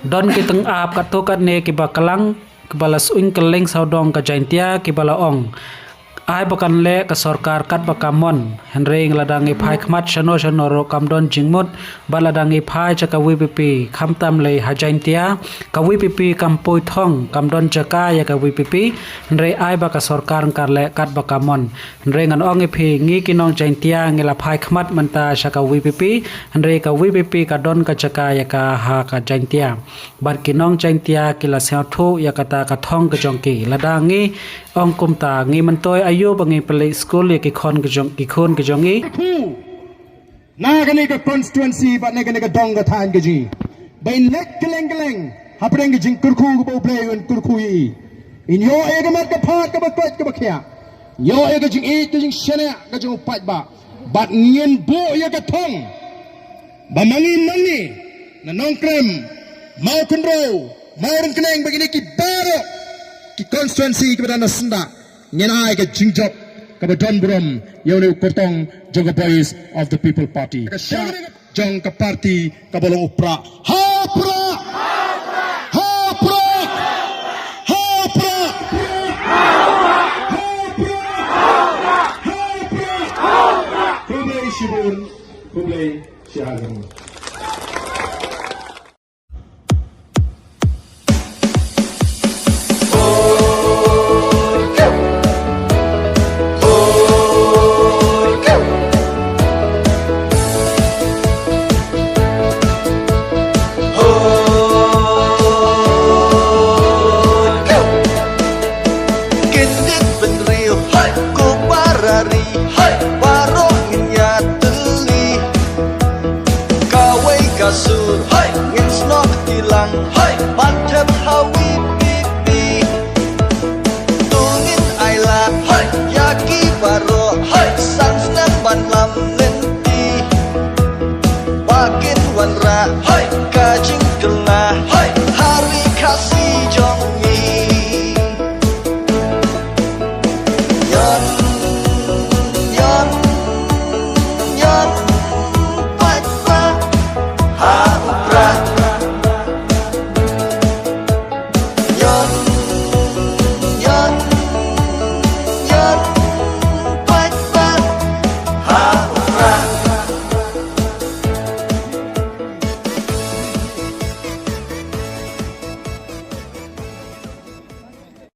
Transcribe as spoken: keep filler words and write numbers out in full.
Don ki tyngab katto katne kiba klang, kiba la suiñ kylleng sawdong ka Jaintia, kiba la ong, ai ba kan leh ka sorkar katba ka mon. Hynrei lada ngi phai khmat shano shano ruh kam don jingmut, bad lada ngi phai sha ka VPP, khamtam lei ha Jaintia, ka VPP kam poi thong, kam don jaka ïa ka VPP, hynrei ai ba ka sorkar kan leh katba ka mon. Hynrei ngan ong ïa phi, ngi ki nong Jaintia ngi la phai khmat mynta sha ka VPP, hynrei ka VPP ka don ka jaka ïa ka ha ka Jaintia. Bad ki nong Jaintia ki la sngewthuh ïa kata ka thong ka jong ki. Lada ngi ong kumta, ngi myntoi aïu ba ngi pynleit skul ïa ki khun ka jong, ki khun ka jong ngi. Na kane ka constituency bad na kane ka dong ka thaiñ ka jong ngi, ba in leit kylleng kylleng hapdeng ka jingkyrkhu kaba U Blei un kyrkhu ïa i. In ïoh ïa ka met ka phad kaba koit kaba khiah. In ïoh ïa ka jingïeit ka jingshaniah ka jong u paidbah. Bad ngin buh ïa ka thong ba ma ngi, ma ngi na Nongkrem, Mawkynrew, Mawryngkneng, bad kine ki baroh ki constituency kiba don na syndah, ngin ai ka jingjop kaba don burom ïa une u kyrtong jong ka Voice of the People Party. Ka shah jong ka party kaba long u prah. Ha prah! Ha prah! Ha prah! Khublei shibun, khublei shibun. Kyndit bynriew, hoi, ko para ri, hoi, baroh ngin ïatylli. Kawei ka sur, hoi, ngin snoh kti lang, hoi, ban thep ha VPP. To ngin ailad, hoi, ïa ki baroh, hoi, san snem ban lam lynti. Ba kin wanrah, hoi, ka jingkylli.